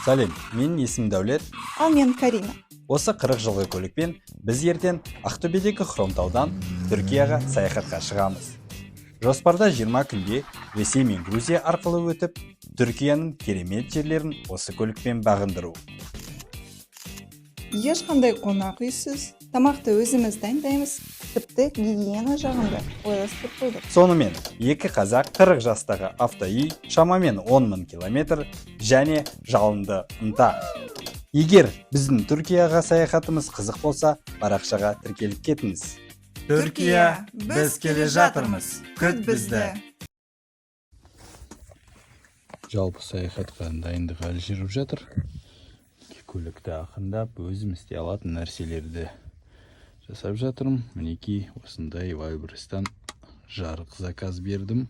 Сәлем, менің есімім Дәулет. Ал мен Карина. Осы 40 жылғы көлікпен біз ертең Ақтөбедегі Хромтаудан Түркияға саяхатқа шығамыз. Жоспарда 20 күнде Ресей мен Грузия арқылы өтіп, Түркияның керемет жерлерін осы көлікпен бағындыру. Ешқандай қонақ үйсіз, тамақты өзіміз дайындаймыз, тіпті гигиена жағын да ойластырып қойдық. Сонымен, екі қазақ, 40 жастағы автоүй, шамамен 10 мың километр және жалынды ынта. Егер біздің Түркияға саяхатымыз қызық болса, парақшаға тіркеліп кетіңіз. Түркия, біз келе жатырмыз. Күт бізді. Жалпы саяхатқа дайындық әлі жүріп жатыр. Көлікті ақырындап, өзім істей алатын нәрселерді жасап жатырмын. Мінекей, осындай Вайлдберристан жарық заказ бердім.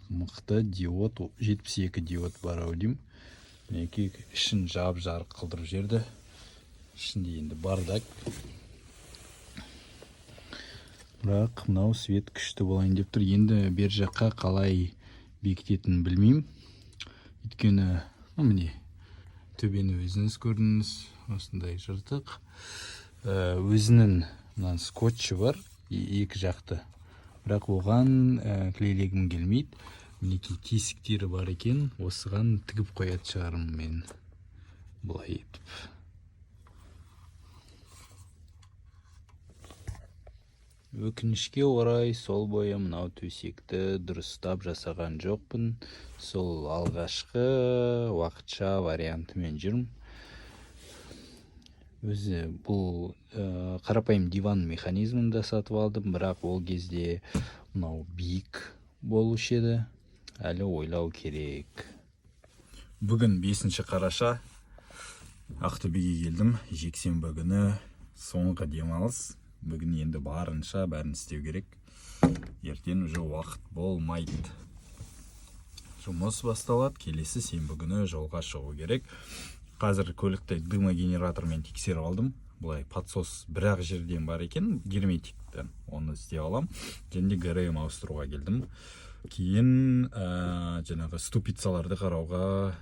Мықты диод, 72 диод бар ау деймін. Мінекей, ішін жап жарық қылдырып жіберді. Ішінде енді бардак, бірақ мынау свет күшті болайын деп тұр. Енді бер жаққа қалай бекітетінін білмеймін, өйткені, ну, міне, төбені өзіңіз көрдіңіз, осындай жыртық. Өзінің мына скотчы бар, екі жақты, бірақ оған клейлегім келмейді. Мінекей, тесіктері бар екен, осыған тігіп қоятын шығармын мен былай етіп. Өкінішке орай, сол бойы мынау төсекті дұрыстап жасаған жоқпын, сол алғашқы уақытша вариантымен жүрмін. Өзі бұл қарапайым диван механизмін де сатып алдым, бірақ ол кезде мынау биік болушы еді. Әлі ойлау керек. Бүгін 5 қараша, Ақтөбеге келдім. Жексенбі күні соңғы демалыс. Бүгін енді барынша бәрін істеу керек, ертең уже уақыт болмайды, жұмыс басталады. Келесі сенбі күні жолға шығу керек. Қазір көлікті дымогенератормен тексеріп алдым. Былай подсос бір ақ жерден бар екен, герметикті, оны істеп алам. Және де ГРМ ауыстыруға келдім. Кейін жаңағы ступицаларды қарауға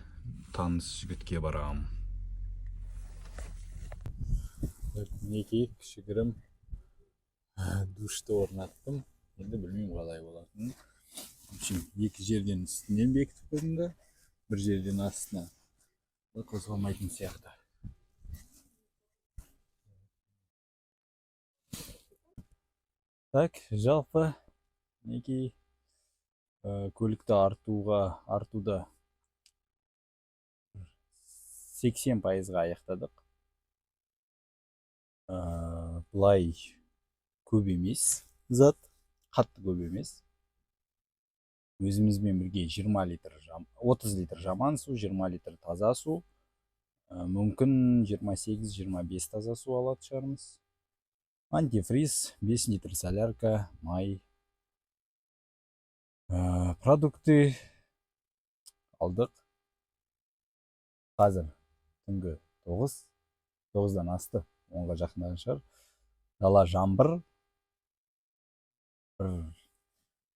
таныс жігітке барамын. Мінекей, кішігірім душты орнаттым. Енді білмеймін қалай болатынын. В общем, екі жерден үстінен бекітіп қойдым да, бір жерден астына. Ол қозғалмайтын сияқты. Так, жалпы мінекей, көлікті артуда 80%-ға аяқтадық. Былай көп емес зат, қатты көп емес. Өзімізбен бірге 20 литр, 30 литр жаман су, 20 литр таза су, мүмкін 28-25 таза су алатын шығармыз, антифриз, 5 литр солярка, май, продукты алдық. Қазір түнгі 9, 9-дан асты, 10-ға жақындаған шығар. Дала жаңбыр. Бір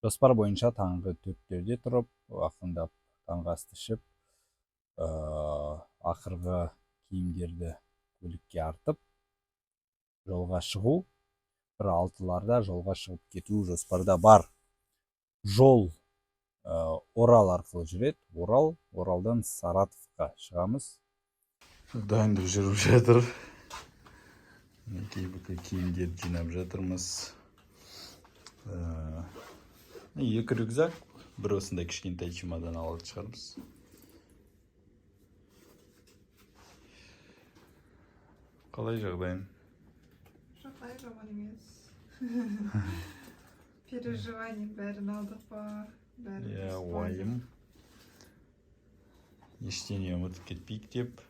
жоспар бойынша таңғы 4-терде тұрып, ақырындап таңғы асты ішіп, ақырғы киімдерді көлікке артып, жолға шығу. Бір 6-ларда жолға шығып кету жоспарда бар. Жол Орал арқылы жүреді. Орал, Оралдан Саратовқа шығамыз. Дайындық жүріп жатыр. Мінекей, бүкіл киімдерді жинап жатырмыз. Екі рюкзак, бір осындай кішкентай чемодан алатын шығармыз. Қалай жағдайың? Жағдай жаман емес. Переживание, бәрін алдық па? Бәрі Иә, дұрыс па? уайым. Ештеңе ұмытып кетпейік деп.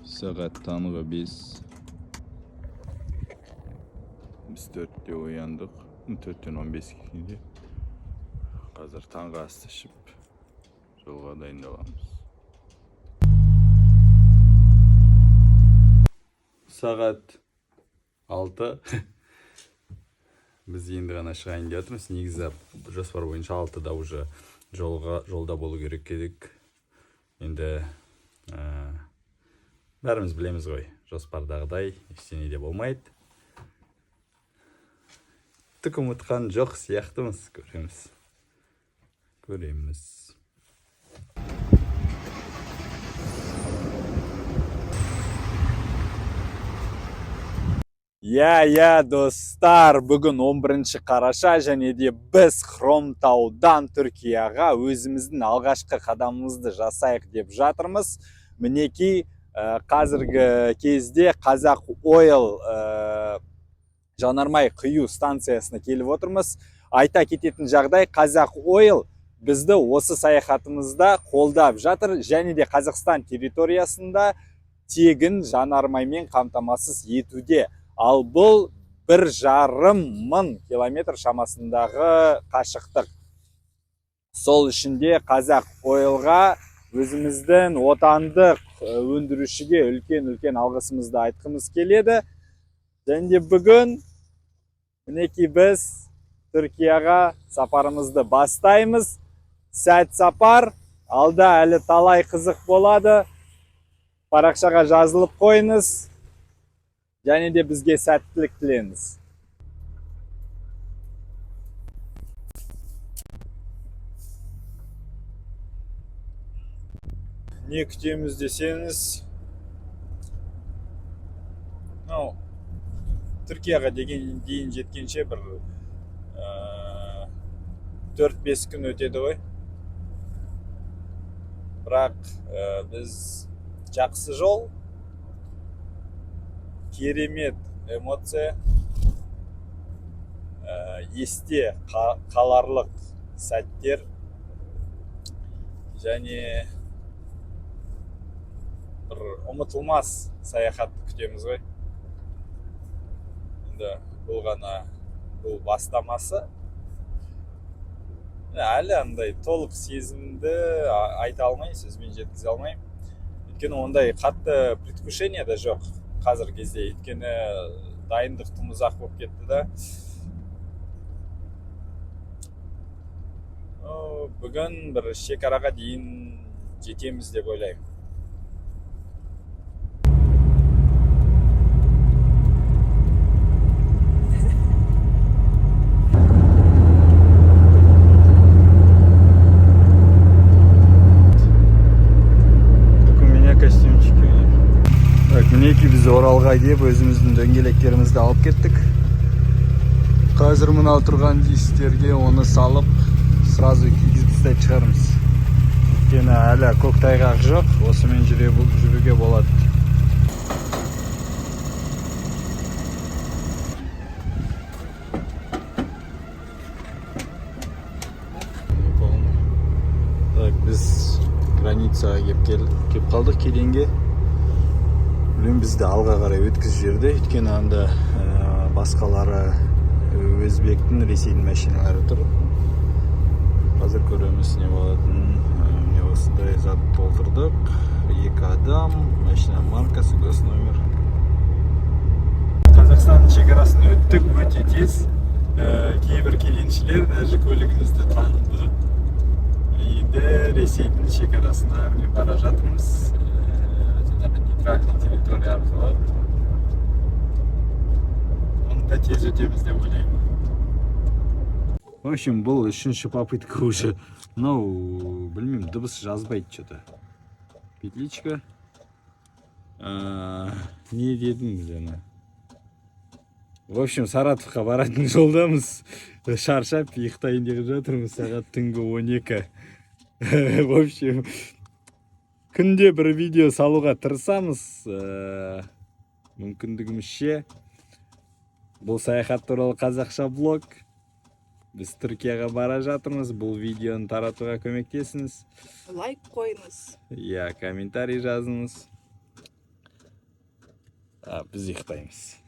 Сағат таңғы 5. Біз 4-те ояндық. 4-тен 15 кеткенде. Қазір таңғы асты ішіп, жолға дайындаламыз. Сағат 6. Біз енді ғана шығайын деп жатырмыз. Негізі жоспар бойынша 6-да уже жолда болу керек едік. Енді бәріміз білеміз ғой, жоспардағыдай ештеңе де болмайды. Түк ұмытқан жоқ сияқтымыз, көреміз, көреміз. Иә, достар, бүгін 11 қараша және де біз Хромтаудан Түркияға өзіміздің алғашқы қадамымызды жасайық деп жатырмыз. Мінекей, қазіргі кезде Қазақ Ойл жанармай құю станциясына келіп отырмыз. Айта кететін жағдай, Қазақ Ойл бізді осы саяхатымызда қолдап жатыр және де Қазақстан территориясында тегін жанармаймен қамтамасыз етуде. Ал бұл 1500 километр шамасындағы қашықтық. Сол үшін де Қазақ Ойлға, өзіміздің отандық өндірушіге үлкен үлкен алғысымызды айтқымыз келеді. Және де бүгін, мінекей, біз Түркияға сапарымызды бастаймыз. Сәт сапар! Алда әлі талай қызық болады. Парақшаға жазылып қойыңыз және де бізге сәттілік тілеңіз. Не күтеміз десеңіз, ну, Түркияға деген дейін жеткенше бір 4-5 күн өтеді ғой. Бірақ біз жақсы жол, керемет эмоция, есте қаларлық сәттер және бір ұмытылмас саяхатты күтеміз ғой. Енді бұл ғана, бұл бастамасы. Әлі андай толық сезімді айта алмаймын, сөзбен жеткізе алмаймын, өйткені ондай қатты предвкушение да жоқ қазіргі кезде, өйткені дайындық тым ұзақ болып кетті да. Ну, бүгін бір шекараға дейін жетеміз деп ойлаймын. Как у меня костюмчики. Так, мінекей, біз Оралға келіп, өзіміздің дөңгелектерімізді алып кеттік. Қазір мынау тұрған дисктерге оны салып, сразу кигізіп тастайтын шығармыз. Өйткені әлі көктайғақ жоқ, осымен жүруге болады. Так, біз границаға кеп қалдық, кеденге. Білмеймін, бізді алға қарай өткізіп жіберді, өйткені анда басқалары, өзбектің, ресейдің машиналары тұр. Қазір көреміз не болатынын. Міне, осындай зат толтырдық, екі адам, машина маркасы, госномер. Қазақстан шекарасын өттік өте тез. Кейбір кеденшілер даже көлігімізді таныды. Енді Ресейдің шекарасына, міне, бара жатырмыз. Жаңағы нейтральный территория арқылы оны да тез өтеміз деп ойлаймын. В общем, бұл үшінші попытка уже. Мынау, білмеймін, дыбыс жазбайды что то петличка. Не дедім жаңа? В общем, Саратовқа баратын жолдамыз, шаршап ұйықтайын деп жатырмыз, сағат түнгі 12. В общем, күнде бір видео салуға тырысамыз, мүмкіндігімізше. Бұл саяхат туралы қазақша блог. Біз Түркияға бара жатырмыз. Бұл видеоны таратуға көмектесіңіз. Лайк қойыңыз. Иә, комментарий жазыңыз. Біз ұйықтаймыз.